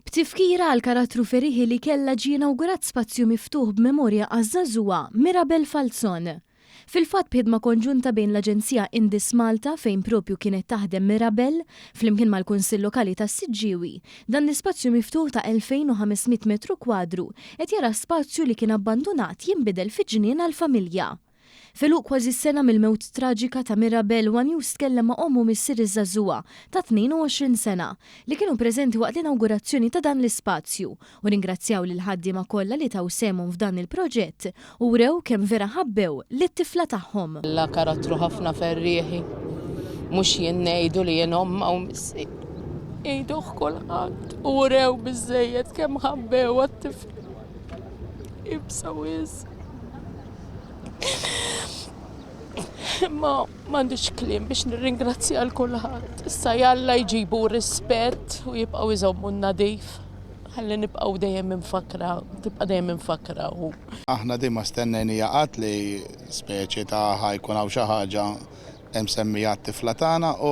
B'tifkira għall-karattru ferieħi li kellha ġie inawgurat spazju miftuħ b'memorja għaż-żagħżugħa Mirabel Falzon. Fil-fatt b'ħidma konġunta bejn l-Aġenzija Indis Malta fejn propju kienet taħdem Mirabel, flimkien mal-Kunsill Lokali tas-Siġġiewi, dan l-ispazju miftuħ ta' 2,500 metru kwadru qed jara spazju li kien abbandunat jinbidel fi ġnien għall-familja. F'għeluq kważi sena mill-mewt traġika ta' Mirabel, one News tkellem ma' omm u missier iż-żagħżugħa ta' 22 sena, li kienu preżenti waqt l-inawgurazzjoni ta' dan l-ispazju u ringrazzjaw lill-ħaddiema kollha li taw sehemhom f'dan il-proġett u wrew kemm vera ħabbew lit-tifla tagħhom. Kellha karattru ħafna ferrieħi. Mhux jien ngħidu li jien ommha u missier. Jgħiduh kulħadd u wrew biżżejjed kemm ħabbewha t-tifla. Iebsa wisq. Imma m'għandix kliem biex nirringrazzja l kulħadd. Issa jalla jġibu rispett u jibqgħu jżommu n-nadif. Ħalli nibqgħu dejjem imfakkra, tibqa' dejjem imfakkra u. Aħna din ma stennejnija qatt li speċi ta' ħa jkun hawn xi ħaġa msemmija għat-tifla tagħna u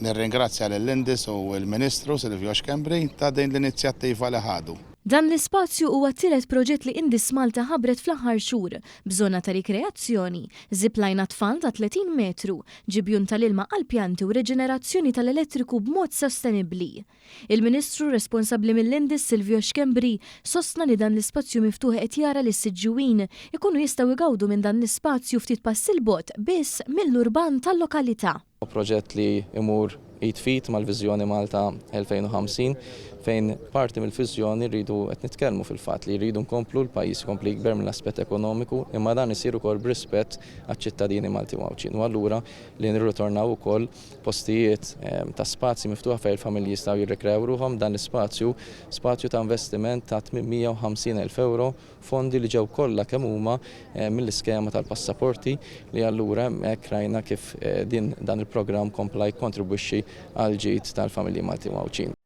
nirringrazzja lil Indis u l-Ministru Silvio Schembri ta' din l-inizjattiva li ħadu. Dan l-ispazju huwa t-tielet proġett li Indis Malta ħabbret fl-aħħar xhur, b'żona ta' rikreazzjoni, zipline għat-tfal ta' 30 metru, ġibjun tal-ilma għall-pjanti u reġenerazzjoni tal-elettriku b'mod sostenibbli. Il-Ministru responsabbli mill-Indis Silvio Schembri sostna li dan l-ispazju miftuħ qed jara li s-Siġġiwin ikunu jistgħu jgawdu minn dan l-ispazju ftit passi 'l bogħod biss mill-urban tal-lokalità. Proġett li jmur id f'id mal-Viżjoni Malta 2050 fejn parti mill-viżjoni rridu qed nitkellmu fil-fatt li rridu nkomplu l-pajjiż ikompli jikber mill-aspett ekonomiku imma dan isir ukoll b'rispett għaċ-ċittadini Maltin u Għawdxin u allura li nirritornaw ukoll postijiet ta' spazji miftuħa fejn il-familji jistgħu jirrikreaw ruħhom. Dan l-ispazju spazju ta' investiment ta' 850,000 ewro Fondi li ġew kollha kemm huma mill-iskema tal-passaporti li allura hemmhekk rajna kif din dan il-programm kompla jikkontribwixxi għall-ġid tal-familji Maltin u Għawdxin.